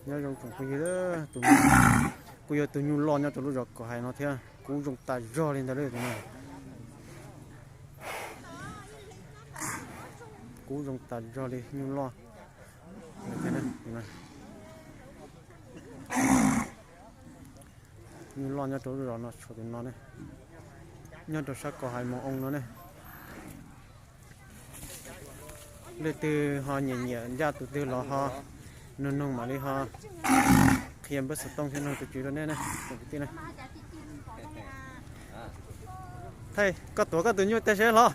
Nyob zoo tsoom phooj ywg, tus, kuj yog tus nyuj loj nyob rau lub zos Kom Hais no thiab, kub zoo tas zog li ntawd lawm tus no. Kub zoo tas zog li nyuj loj. Nyuj loj nyob rau lub zos no tshuav tus no ne, nyob rau sab Kom Hais Moos Oo no ne. Leej twg ho nyiam nyiam ncaj tus twg los ho nug nug mam li ho qhia npawb xov tooj thiab nug tus tswv rau nej ne. Thaij koj tuav koj tus nyuj tej seb hlob.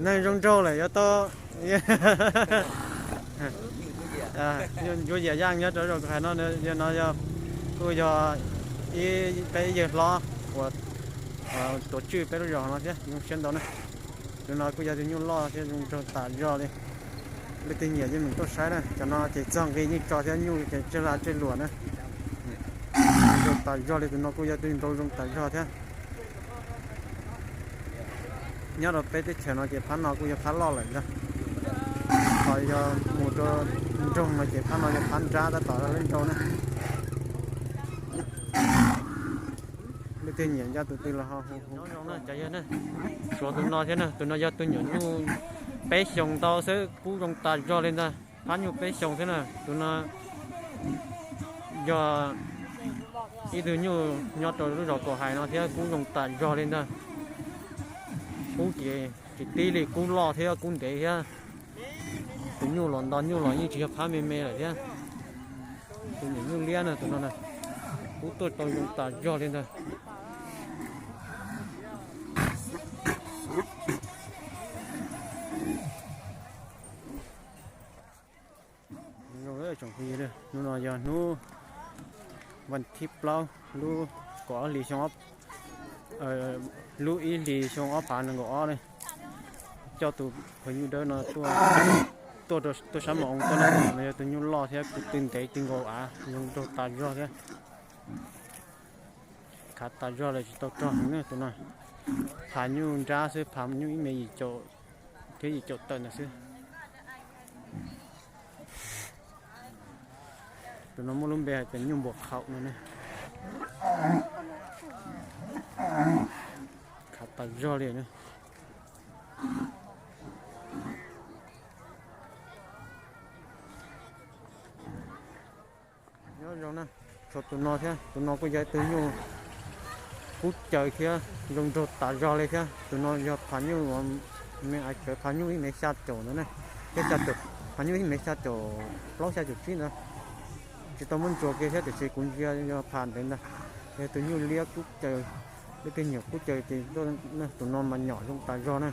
Neeg zoo nraug lawm yuav tau. Ntsuab Yias Yaj nyob rau zos Kom Hais no, yog no yog, kuj yog ib peb yawg hlob uas tuav tswj peb lub zos no thiab zoo siab ntau na. Tus no kuj yog tus nyuj loj thiab zoo nraug tas zog li. Leej twg nyiam yeej meem tuaj saib na, cov no ces txog nqi yeej tso thiab, nyuj ces tseg lag tseg luam na. Zoo nraug tas zog li, tus no kuj yog tus nraug zoo tas zog thiab. Nyob rau peb teb chaws no ces phab no kuj yog phab loj lawm ntag. Ho yog mus rau nroog no ces phab no yog phab nrab tab tom lub nraug na. Leej twg nyiam ncaj tus twg los ho hu. Tshuav tus no thiab na, tus no yog tus nyuam nyuj peb xyoos ntau xwb, kub zoo tas zog li ntag. Phab nyuj peb xyoos xwb na, tus no yog ib tug nyuj nyob rau lub zos Kom Hais no thiab, kub zoo tas zog li ntag. Kub ces tsis tib li, kub loj thiab kub ntev thiab. Tus nyuj los nto nyuj los yeej tsis yog phab me me lawm thiab. Tus nyuam nyuj liab na, tus no na, kub tuaj tau zoo tas zog li ntag. Hnub no yog hnub vas thib plaub lub kaum ob hlis xyoo, lub ib hlis xyoo ob phav nees nkaum ob ne. Coj tus phav nyuj dawb no tuaj, tuaj sab Moos Oo tuaj na, no yog tus nyuj loj thiab kuj tw ntev tw nkaus av, zoo nraug tas zog thiab. Khav tas zog lawm tsis tau rog heev na tus no. Phav nyuj nrab xwb, phav nyuj ib mev yim caum thiab yim caum tawm ntawd xwb. Tus no muaj lub npe hais tias nyuj npuam qhaum no ne. Khav tas zog li na. Nyob zoo na, tshuav tus no thiab, tus no kuj yog tus nyuj kub caws thiab zoo nraug tas zog li thiab. Tus no yog phav nyuj, me ais cawv phav nyuj ib mev xya caum ntawd ne, thiab xya caum, phav nyuj ib mev xya caum plaub xya caum tsib ntawd. Tsis tau muab ntsuas kiag thiab tiam sis kuv ntsia yog phav ntawd ntag. Yog tus nyuj liab kub caws, leej twg nyiam kub caws ces tus no mas nyom zoo tas zog na.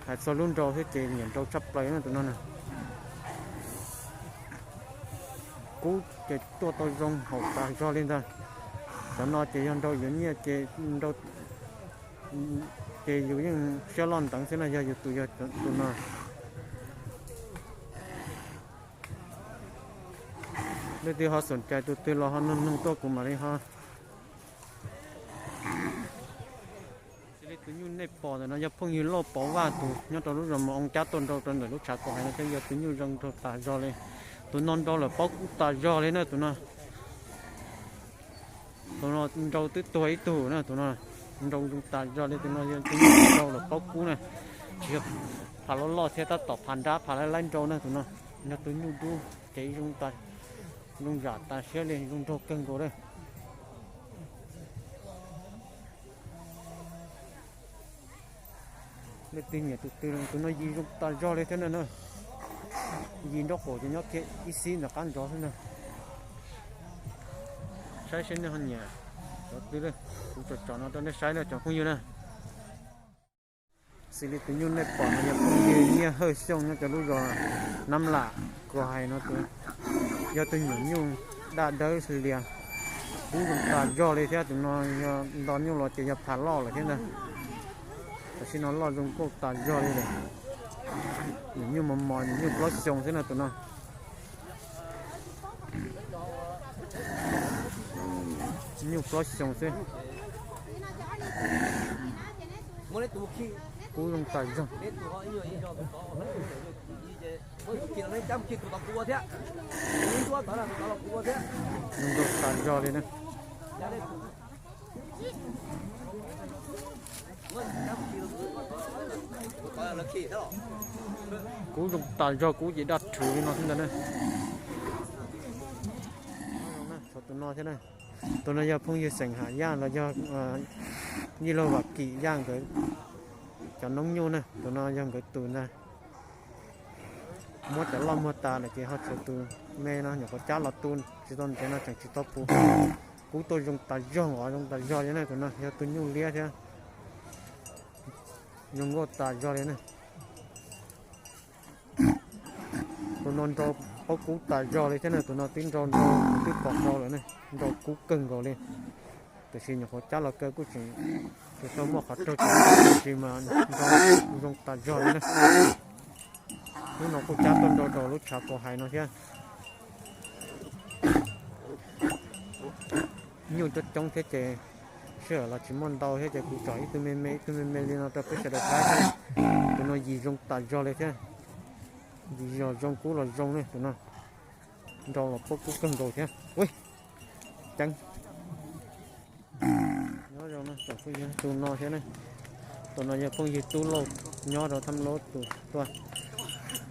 Hais txog lub nrau thiab ces nyiam nrau tshaj plaws na tus no na. Kub ces tuaj tau zoo haum tas zog li ntag. Cov no ces yog nrau yuav nyiaj ces nrau, ces yus yeej siab loj nteev xwb na, yog yus tus yog tus no. Leej twg ho xom cais tus twg los ho nug nug tuaj kuv mam li ho. Xws li tus nyuj nej pom ntawm no yog phooj ywg Lauj Pov Vaj tus nyob rau lub zos Moos Oo cab tuaj nrau rau ntawm lub tshav kom hais no thiab, yog tus nyuj zoo nraug tas zog li. Tus no nrau lawm paub kub tas zog li na tus no. Tus no nrau twb tuag ib tug na tus no. Nrau zoo tas zog li, tus no yog tus nyuj nrau lawm paub kub na. Tsis yog phav loj loj thiab, tab tom phav nrab phav laib laib nrau na tus no. Yog tus nyuj dub cev zoo zam tas siab li, zoo nraug kawg nkaus li. Leej twg nyiam tus twg, tus no yig zoo tas zog li thiab na. Yig nraub qaum ces nyob kiag ib xib ntawm qab ntsov xwb na. Saib seb nej ho nyiam cov twg li. Kuv tsom tsom no rau nej saib na cov phooj ywg na. Xws li tus nyuj nej pom no yog phooj ywg Nyiaj Hawj Xyooj nyob cov lub zos Nab Lam Kos Hais no, yog tus nyuam nyuj daj dawb lias, kub zoo tas zog li thiab. Tus no yog nto nyuj los ces yog phav loj lawm thiab ntag. Tam sim no loj zoo nkauj tas zog li lawm. Nyuam nyuj mos mos, nyuam nyuj plaub xyoo xwb no tus no. Nyuj plaub xyoo xwb. Kub zoo tas zog. Zoo nraug tas zog li na. Kub zoo tas zog, kub ces daj rhuv li no xwb ntag na. Tus no thiab na, tus no yog phooj ywg xeem Ham Yaj los yog Yij Laug Vam Kim Yaj nkawd cov noob nyuj na, tus no yog nkawd tus ntag. Muab cov loj muag tas lawm ces ho tshuav tus me no nyuam qhuav cab los tu tsis tau ntev no tseem tsis tau puv. Kub tuaj zoo tas zog os, zoo tas zog li na, tus no yog tus nyuj liab thiab. Zoo nkauj tas zog li na. Tus no nrau paub kub tas zog li thiab na, tus no twb nrau nrau twb pom nrau lawm ne, nrau kub kawg nkaus li. Tiam sis nyuam qhuav cab los kaw kuj tseem tsis tau muaj qhov raug, tiam sis mas nrau zoo tas zog li na. Hnub no kuj cab tuaj nrau rau lub tshav kaus hais no thiab. Nyuj coob coob thiab ces sij hawm los tsis muaj ntau thiab ces kuv tsom ib tug me me ib tug me me li no rau peb sawv daws saib. Tus no yim zoo tas zog li thiab. Yim zog zoo kub los zoo ne tus no. Nrau los paub kub kawg nkaus thiab. Ui, ceeb. Nyob zoo na, tus no thiab ne. Tus no yog phooj ywg Tub Lauj nyob rau Thab Laub tus tuaj.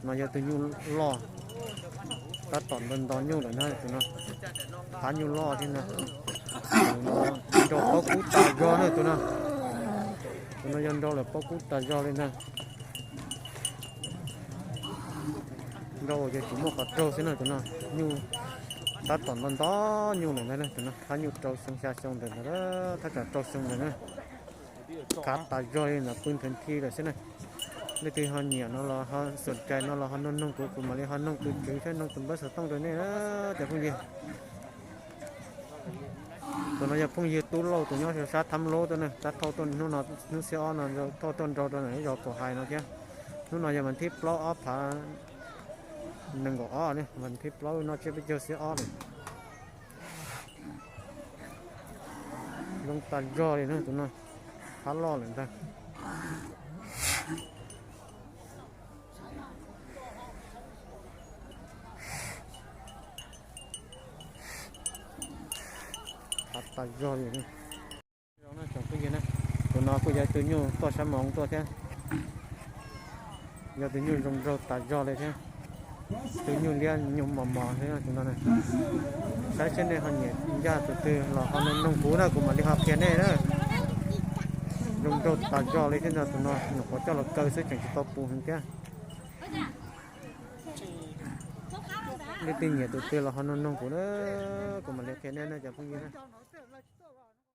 No yog tus nyuj loj, tab tom nto nto nyuj lawm na tus no. Phab nyuj loj thiab ntag. Tus no nrau paub kub tas zog na tus no. Tus no yog nrau lawm paub kub tas zog li ntag. Nrau ces tsis muaj qhov raug xwb na tus no. Nyuj tab tom nto nto nyuj lawm ntag, tus no thab nyuj rau xyoo xya xyoo ntawd ntag, thab tsam rau xyoo ntawd na. Khav tas zog li ntawd pw nthwv nthi lawm xwb na. Leej twg ho nyiam no los ho xom cai no los ho noog noog kuv, kuv mam li ho noog tus tswv thiab noog tus npawb xov tooj rau nej cov phooj ywg. Tus no yog phooj ywg Tub Lauj tus nyob sab Thab Laub tuaj na, tab thauj tuaj hnub no hnub xiab ob no thauj tuaj nrau rau ntawm ib zos Kaum Hais no thiab. Hnub no yog vas thib plaub ob phav nees nkaum ob ne, vas thib plaub no tsiab peb caug xiab ob lawm. Zoo tas zog li na tus no, phab loj lawm ntag. Khav tas zog li. Tus no kuj yog tus nyuj tuaj sab Moos tuaj thiab. Yog tus nyuj zoo nraug tas zog li thiab. Tus nyuj liab nyuj mos mos thiab tus no. Saib seb nej ho nyiam ncaj tus twg los ho noog noog kuv na, kuv mam li ho qhia nej na. Zoo nraug tas zog li thiab ntag tus no, nyuam qhuav coj los kaw xwb tseem tsis tau puv heev thiab. Leej twg nyiam tus twg los ho noog noog kuv na, kuv mam li qhia nej na cov phooj ywg na.